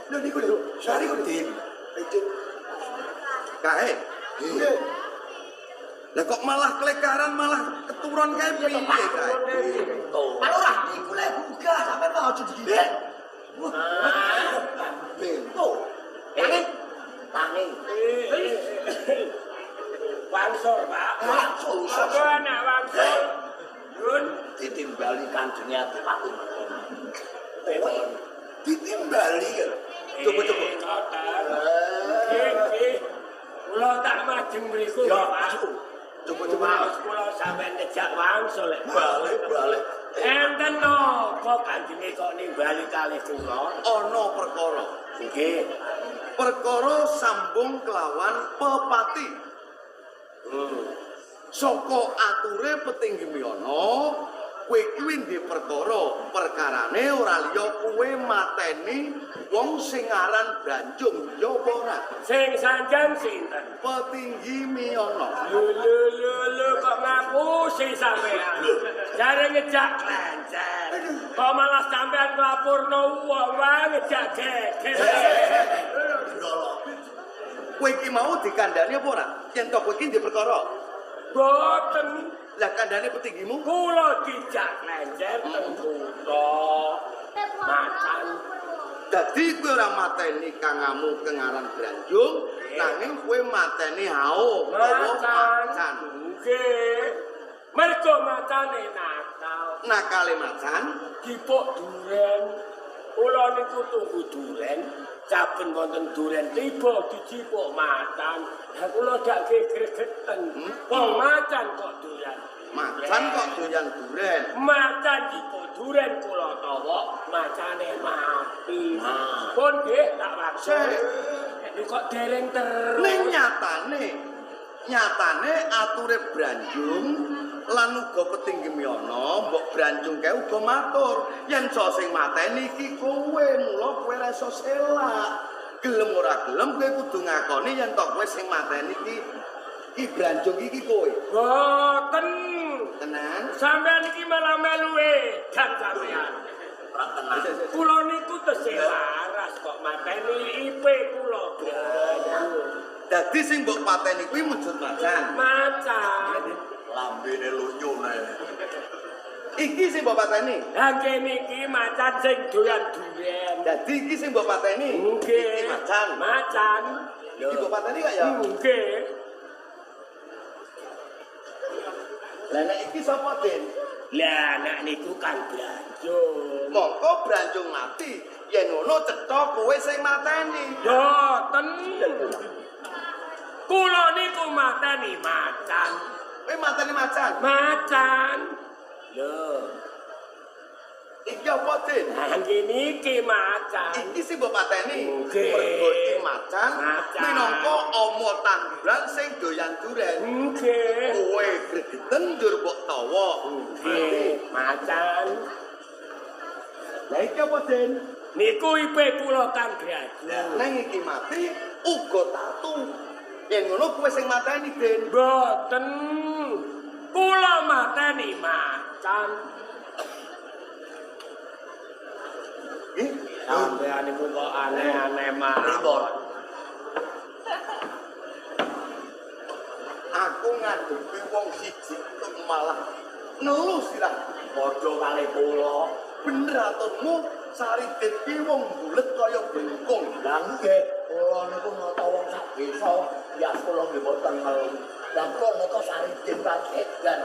Lho niku lho, Saridin. Kae. Nggih. Lah kok malah klekaran malah keturun kae piye kae? Pak Lurah, niku lek gugah sampean mah aja digigit. Bento. Tangi. Tangi. Wangsur, Pak. Langsung Apa anak wangsul? Yun, ditimbali Kanjeng Adipati. Ditimbali ya. Coba, coba. Ngoten. Nggih, nggih. Kula tak majeng mriku, Ya, Pak. maju. Coba coba. Maos kula sampean ngejak wangsul. Lek. Balik, balik. Enten napa kanjenge kok nimbali kalih kula? Ana perkara. Nggih. Perkara sambung kelawan pepati. Saka ature petinggi Miyana, kowe kuwi ndek perkara, perkarane ora liya kowe mateni wong sing aran Branjung, ya apa ora? Sing sanjang sinten? Petinggi Miyana. Lho lho lho lho kok ngapusi sampean. Jare ngejak klencer. Kok malah sampean nglaporno wong wae ngejak geger. Kowe iki mau dikandani apa ora? Yen to kowe iki ndek perkara. Boten. Lah kandhane petinggimu? Kula dijak klencer teng kutha. Macan. Dadi kowe ora mateni kangamu kengaran Branjung, nanging kowe mateni Hao utawa macan. Nggih. Mergo macane nakal. Nakale macan, Dipuk duren. Kula niku tunggu duren. Saben wonten duren tiba dijipuk macan. Lah kula dak gegregeten. Wong macan kok doyan. Macan kok doyan duren. Macan dipuk duren kula tawa macane mati. Pun nggih tak wangsul. Lho kok dereng terus. Ning nyatane, nyatane ature Branjung lan uga petinggi Miyana, mbok Branjung kae uga matur yen so sing mateni iki kowe, mula kowe ora iso selak. Gelem ora gelem kowe kudu ngakoni yen to kowe sing mateni iki iki Branjung iki kowe. Boten. Tenan. Sampean iki malah melu edan sampean. Kula niku tesih waras kok mateni IP kula Branjung. Dadi sing mbok pateni kuwi mujud macan. Macan. Lambene lunyu nek. Iki sing mbok pateni. Lah kene iki macan sing doyan duren. Dadi iki sing mbok pateni. Nggih. Iki macan. Macan. Iki mbok pateni gak ya? Nggih. Lah nek iki sapa, Den? Lah anak niku kan Branjung. Mongko Branjung mati, yen ngono cetha kowe sing mateni. Boten. Kula niku mateni macan. Kowe mateni macan. Macan. Lho, Iki apa, Den? lah ngene iki macan. Iki sing mbok pateni. Nggih. Mergo iki macan, Macan. minangka ama tanduran sing doyan duren. Nggih. Kowe gregeten njur mbok tawa. Nggih, macan. Lah iki apa, Den? Niku IP kula kang Branjung. Neng iki mati uga tatu. Yen ngono kowe sing mateni, Den. Boten. Kula mateni macan. Nggih. Sampean niku kok aneh-aneh mawon. Pripun? Aku ngadepi wong siji tok malah nelu sirah. Padha kalih kula. Bener aturmu Saridin ki wong bulet kaya bengkung. Lah nggih, kula niku nata wong sak desa, ya kula nggih boten ngelu. Lah kula nata Saridin pakedan.